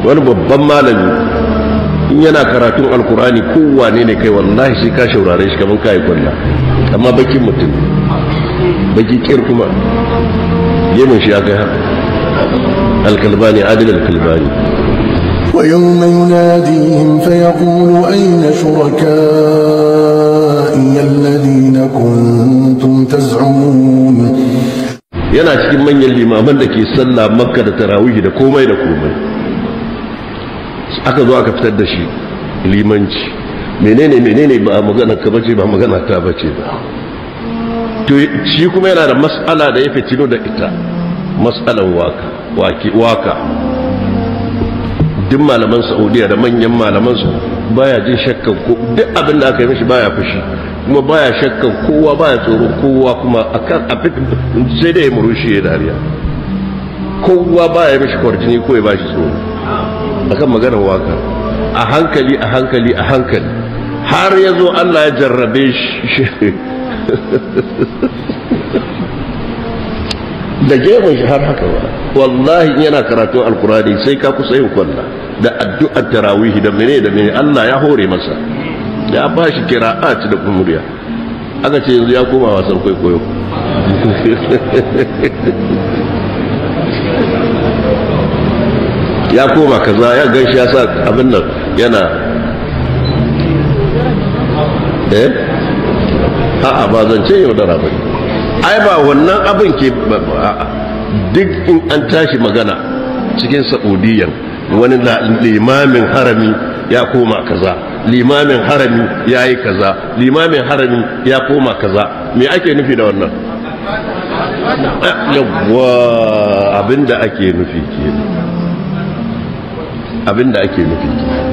Wani babban malami in yana karatun alkurani kowane ne kai wallahi sai ka shaurare shi kamar kayi kwalla, amma bakin mutum baki kir kuma gemun shi ya kai haka. Alkalbani, Adil Alkalbani. ويوم يناديهم فيقول أين شركائي الذين كنتم تزعمون. Yana cikin manyan limaman da ke sallah Makka da tarawihi da komai da komai. Aka zo aka fitar da shi limanci, menene menene, ba magana ka bace, ba magana ta bace ba. To shi kuma yana da mas'ala da ya fitino da ita, mas'alan waka waki waka. Duk malaman Saudiya da manyan malaman su baya jin shakkan ko duk abin da aka yi mishi baya fushi, kuma baya shakkan kowa, baya tsoro kowa, kuma akan abin sai dai ya murushi ya dariya. Kowa baya mishi kwarjini ko ya bashi tsoro akan maganar waka. A hankali a hankali a hankali har ya zo Allah ya jarrabe shi da gemun shi har haka ba. Wallahi yana karatu alkurani sai ka kusa yin kwalla da addu'ar tarawihi da mene da mene. Allah ya hore masa, ya ba shi kira'at da kumuriya. Aka ce yanzu ya koma wasan kwaikwayo. Ya koma kaza, ya gan shi ya sa abin nan yana eh a'a ba zance yaudara ba, ai ba wannan abin ke duk in an tashi magana cikin Saudiyan wani limamin harami ya koma kaza, limamin harami ya yi kaza, limamin harami ya koma kaza. Me ake nufi da wannan? Yawwa, abinda ake nufi kenan, abinda ake nufi kenan.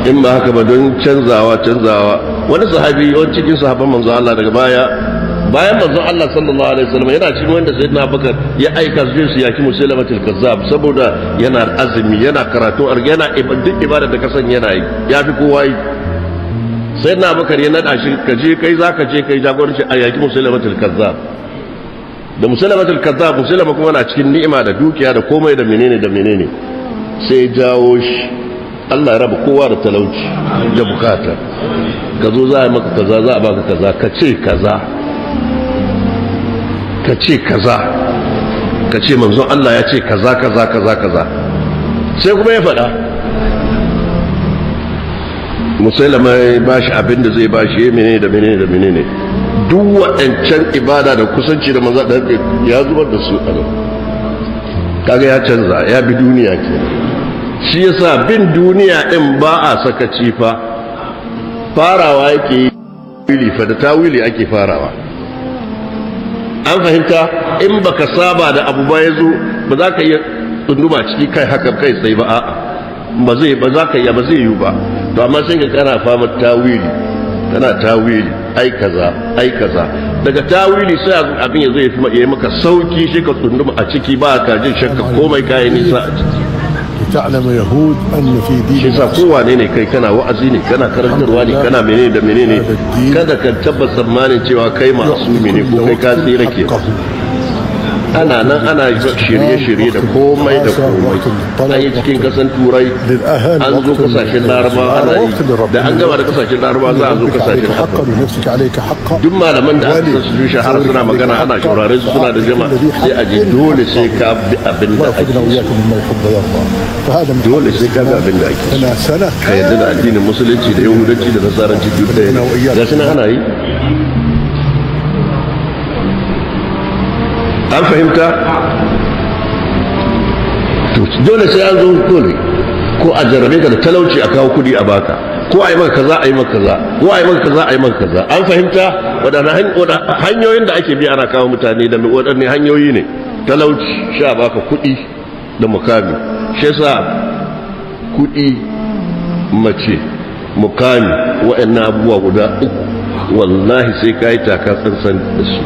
In ba haka ba don canzawa canzawa. Wani sahabi, wani cikin sahabban manzo Allah daga baya bayan manzo Allah sallallahu alaihi wasallam, yana cikin wanda sayyidina Abubakar ya aika su su yaki Musailamatul Kazzab, saboda yana azumi, yana karatu, yana duk ibada da kasan yana yi, yafi kowa yi. Sayyidina Abubakar ya nada shi, ka je kai zaka je kai jagoranci a yaki Musailamatul Kazzab. Da Musailamatul Kazzab, Musailama kuma na cikin ni'ima da dukiya da komai da menene da menene, sai jawo shi. Allah ya raba kowa da talauci da bukata. Ka zo za a maka kaza, za a baka kaza, ka ce kaza, ka ce kaza, ka ce manzon Allah ya ce kaza kaza kaza kaza. Sai kuma ya faɗa. Musailama ya bashi abin da zai bashi, ya menene da menene da menene. Duk waɗancan ibada da kusanci da manzon da ya zubar da su a nan. Kaga ya canza, ya bi duniya kenan. Shi yasa bin duniya din ba a sakaci fa, farawa yake yi fa da tawili ake farawa. An fahimta? In baka saba da abu ba yazo ba za ka iya tsunduma ciki kai haka kai sai ba, a'a ba zai ba za ka iya ba zai yi ba. To amma sai ka kana fama tawili, kana tawili, ai kaza ai kaza, daga tawili sai abin ya zai fi yi maka sauki, shi ka tsunduma a ciki ba ka jin shakka komai kai nisa a ciki. تعلم يهود أن في دين shi sa kowane ne kai, kana wa'azi ne, kana karantarwa ne, kana menene da menene, kada ka tabbata tsammanin cewa kai masumi ne ko kai ka tsira ke. Ana nan ana shirye-shirye da komai da komai, an yi cikin kasan Turai, an zo kasashen Laraba, ana yi da an gama da kasashen Laraba za a zo kasashen Afirka. Duk malaman da aka san su shahara suna magana ana shaurare su, suna da jama'a, sai a je dole sai ka bi abin da ake so, dole sai ka bi abin da ake so, ka yarda da addinin Musulunci da Yahudanci da Nasaranci duk ɗaya ne. Ga shi nan ana yi. An fahimta? Dole sai an zo, dole ko a jarrabe ka da talauci a kawo kudi a baka, ko a yi maka kaza a yi maka kaza, ko a yi maka kaza a yi maka kaza. An fahimta? Waɗanne hanyoyin da ake bi ana kawo mutane da waɗanne hanyoyi ne? Talauci sha baka kuɗi da mukami. Shi yasa kuɗi, mace, mukami, waɗannan abubuwa guda uku wallahi sai ka yi taka tsantsan da su.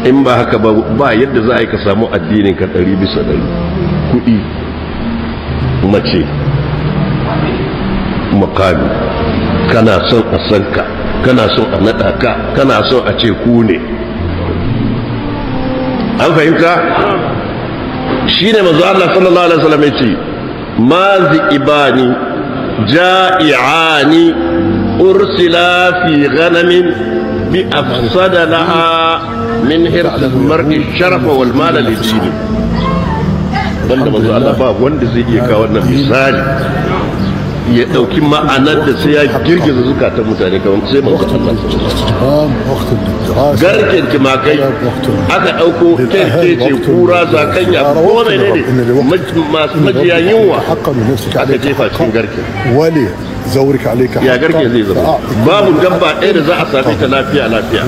In ba haka ba, ba yadda za a yi ka samu addinin ka 100%. Kuɗi, mace, mukami. Kana son a san ka, kana son a naɗa ka, kana son a ce ku ne. An fahimta? Shine manzo Allah sallallahu alaihi wasallam yace ma zi'ibani ja'i'ani ursila fi ghanamin bi afsada laha min hirs al-mar'i sharafa wal mala li dini. Wanda manzo Allah ba wanda zai iya kawo wannan misali ya dauki ma'anar da sai ya girgiza zukatan mutane kamar sai manzo Allah. Garken timakai aka dauko kerkece kura zakanya ko menene masu majiya yunwa aka jefa cikin garken. Ya garke zai zama babu dabba ɗaya da za a same ta lafiya lafiya.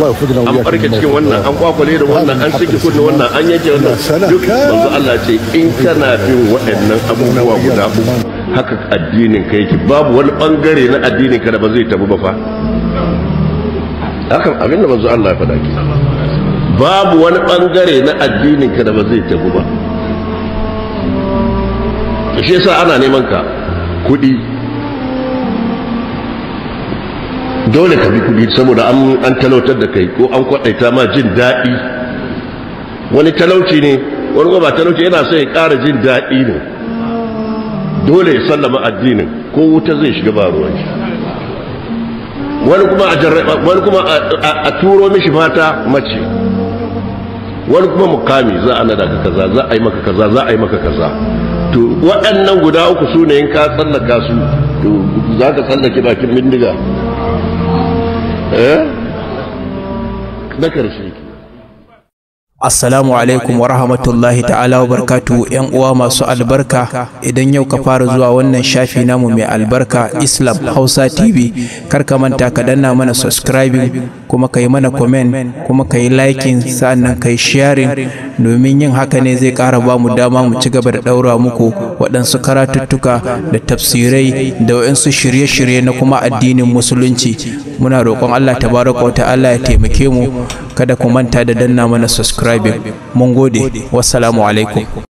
An farke cikin wannan, an kwakwale da wannan, an saki kunne wannan, an yanke wannan. Duk manzo Allah ce in kana bin waɗannan abubuwa guda uku haka addinin ka yake, babu wani bangare na addinin ka da ba zai tabu ba fa. Haka abin da manzo Allah ya faɗa ke, babu wani bangare na addinin ka da ba zai tabu ba. Shi yasa ana neman ka kuɗi, dole ka bi kuɗi saboda an talautar da kai ko an kwaɗaita ma jin daɗi. Wani talauci ne, wani ba talauci, yana son ya ƙara jin daɗi ne, dole ya sallama addinin ko wuta zai shiga ba ruwan shi. Wani kuma wani kuma a turo mishi mata mace, wani kuma mukami za a nada ka kaza, za a yi maka kaza, za a yi maka kaza. To waɗannan guda uku su ne in ka tsallaka su to za ka tsallake bakin bindiga. Na karshe. Assalamu alaikum wa rahmatullahi ta'ala wa barakatuhu ‘yan uwa masu albarka. Idan yau ka fara zuwa wannan shafi namu mai albarka Islam Hausa TV, kar ka manta ka danna mana subscribing, kuma ka yi mana comment, kuma ka yi liking, sa'annan ka yi sharing. Domin yin haka ne zai ƙara ba mu dama mu ci gaba da ɗaura muku waɗansu karatuttuka da tafsirai da waɗansu shirye-shirye na kuma addinin musulunci. Muna roƙon Allah tabaraka wa ta'ala ya taimake mu. Kada ku manta da danna mana subscribing. Mun gode. Wassalamu alaikum.